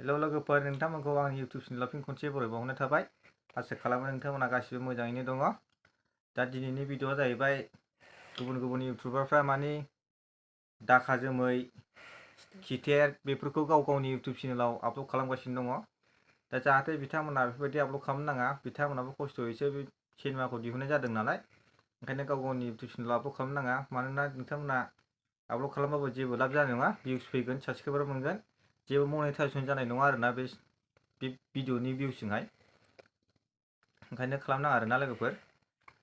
Hello लोगोफोर, नोंथांमोनखौ आंनि YouTube चेनेलाव फिन खनसे बरायबावनाय थाबाय। आसा खालामो नोंथांमोना गासिबो मोजाङैनो दङ। दा दिनैनि भिडिअआ जाहैबाय गुबुन गुबुन इउटिउबारफ्रा मानि दाखा जोमै खिथेर बेफोरखौ गाव गावनि इउटिउब चेनेलाव आपल'ड खालामगासिनो दङ। दा जाहाथे बिथांमोना बेफोरबायदि आपल'ड खालामनो नाङा, बिथांमोनाबो खस्थ'यैसो बे सिनेमाखौ दिहुननाय जादों नालाय, ओंखायनो गाव गावनि इउटिउब चेनेलाव आपल'ड खालामनो नाङा। मानोना नोंथांमोना आपल'ड खालामबाबो जेबो लाब जानाय नङा, भिउस फैगोन, साबस्क्राइबार मोनगोन, जेबो मनेटाइजेसन जानाय नङा आरोना बे भिडिअनि भिउसजोंहाय। ओंखायनो खालामनाङा आरोना लोगोफोर।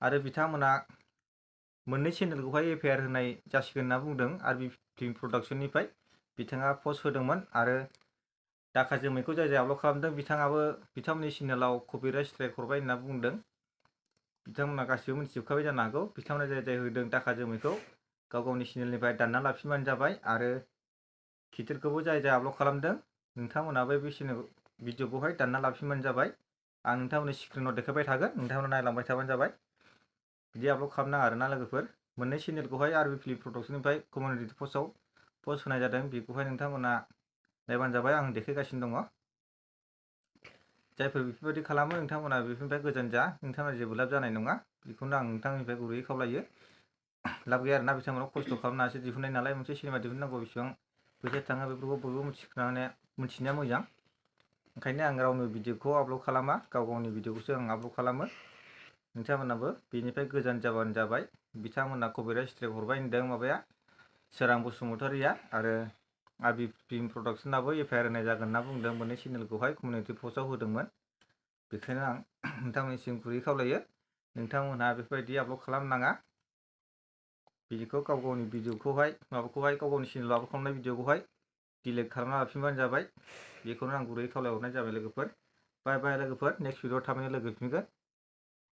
आरो बिथांमोना मोननै चेनेलखौहाय एफआइआर होनाय जासिगोन होनना बुंदों आरबि फिल्म प्रडाक्सननिफ्राय। बिथाङा पस्ट होदोंमोन आरो दाखा जोमैखौ जाय जाय आपल'ड खालामदों बिथांमोननि चेनेलाव कपिराइट स्ट्राइक हरबाय होनना बुंदों। बिथांमोना गासिबो मिथिजोबखाबाय जानो हागौ। बिथांमोना जाय जाय होदों दाखा जोमैखौ गाव गावनि चेनेलनिफ्राय दानना लाफिनबानो जाबाय। आरो खिथेरखौबो जाय जाय आपल'ड खालामदों नोंथांमोनाबो बे भिडिअखौहाय दानना लाफिनबानो जाबाय। आं नोंथांमोननि स्क्रिनाव देखायबाय थागोन, नोंथांमोना नायलांबाय थाबानो जाबाय। बिदि आपल'ड खालामनाङा आरोना लोगोफोर। मोननै चेनेलखौहाय आरबि फिल्म प्रडाक्सननिफ्राय कमिउनिटि पस्टआव पस्ट होनाय जादों, बेखौहाय नोंथांमोना नायबानो जाबाय। आं देखायगासिनो दङ। जायफोर बेफोरबायदि खालामो नोंथांमोना बेफोरनिफ्राय गोजान जा, नोंथांमोना जेबो लाब जानाय नङा। बेखौनो आं नोंथांनिफ्राय गुरैयै खावलायो। लाब गैया आरोना, बिथांमोनाव खस्थ' खालामनासो दिहुननाय नालाय, मोनसे सिनेमा दिहुननांगौ बेसेबां फैसा थाङो बेफोरखौ बयबो मिथिनाया मोजां। ओंखायनो आं रावनि भिडिअखौ आपल'ड खालामा, गाव गावनि भिडिअखौसो आं आपल'ड खालामो। नोंथांमोनाबो बेनिफ्राय गोजान जाबानो जाबाय। बिथांमोना कपिराइट स्ट्राइक हरबाय होनदों माबाया सोरां बसुमतारिया, आरो आरबि फिल्म प्रडाक्सनाबो एफआइआर होनाय जागोन होनना बुंदों। मोननै चेनेलखौहाय कमिउनिटि पस्टआव होदोंमोन। बेखायनो आं नोंथांमोननिसिम गुरै खावलायो, नोंथांमोनहा बेफोरबायदि आपल'ड खालामनाङा। बिदिखौ गाव गावनि भिडिअखौहाय गाव गावनि चेनेलाव आपल'ड खालामनाय भिडिअखौहाय डिलिट खालामना लाफिनबानो जाबाय। बेखौनो आं गुरैयै खावलायहरनाय जाबाय लोगोफोर। बाय बाय लोगोफोर, नेक्स्ट भिडिअआव थाबैनो लोगो मोनफिनगोन।